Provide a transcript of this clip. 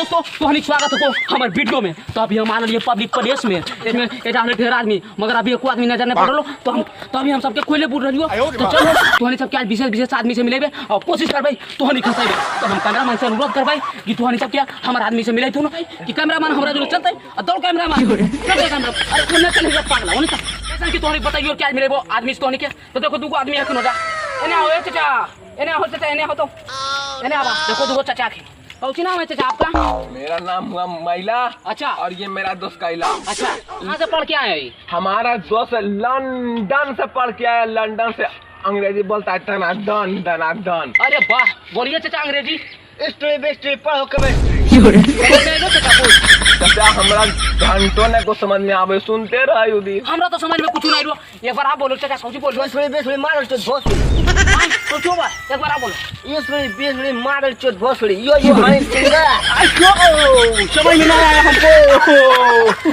दोस्तों, तोहनी स्वागत हो हमारे वीडियो में। तो अभी हम आ रही पब्लिक प्लेस में, इसमें एटा हले ढेर आदमी, मगर अभी एको आदमी नजर नहीं पड़लो। तो हम तो अभी हम सबके कोयले बुल रहियो। तो चलो तोहनी सबके आज विशेष विशेष आदमी से मिलेबे और कोशिश करबै तोहनी खसेबे। तो हम कैमरामैन से अनुरोध करबै कि तोहनी सबके हमार आदमी से मिले थू कि कैमरामैन हमरा जोरे चलतै आ दौड़ कैमरामैन चलतै कैमरा। अरे कोने चले पागला ओने चल। ऐसा कि तोहनी बताइयो क्या मिलेबो आदमी से तोहनी के। तो देखो दूगो आदमी है जा एने आओ ए चाचा, एने आओ चाचा, एने आओ तो एने आवा। देखो दूगो चाचा के। कौन सी नाम है चाचा आपका? मेरा नाम हुआ मैला। अच्छा। और ये मेरा दोस्त कैला। अच्छा, कहाँ से पढ़ के आए हैं? हमारा दोस्त लंदन से पढ़ के आया, लंदन से अंग्रेजी बोलता है तना दन दना दन। अरे वाह, बोलिए चाचा अंग्रेजी। स्टोरी बेस्टरी पढ़ो केमिस्ट्री। चाचा हमरा घंटों ने को समझ में आवे, सुनते रहो दी। हमरा तो समझ में कुछ नहीं रहो। एक बार आप बोलो चाचा, सौची बोलो। स्टोरी बेस्टरी मारल चोट भोसड़ी। सोचो बा, एक बार आप बोलो। स्टोरी बेस्टरी मारल चोट भोसड़ी। यो यो हनी सिंगर। समझ में नहीं आया हमको।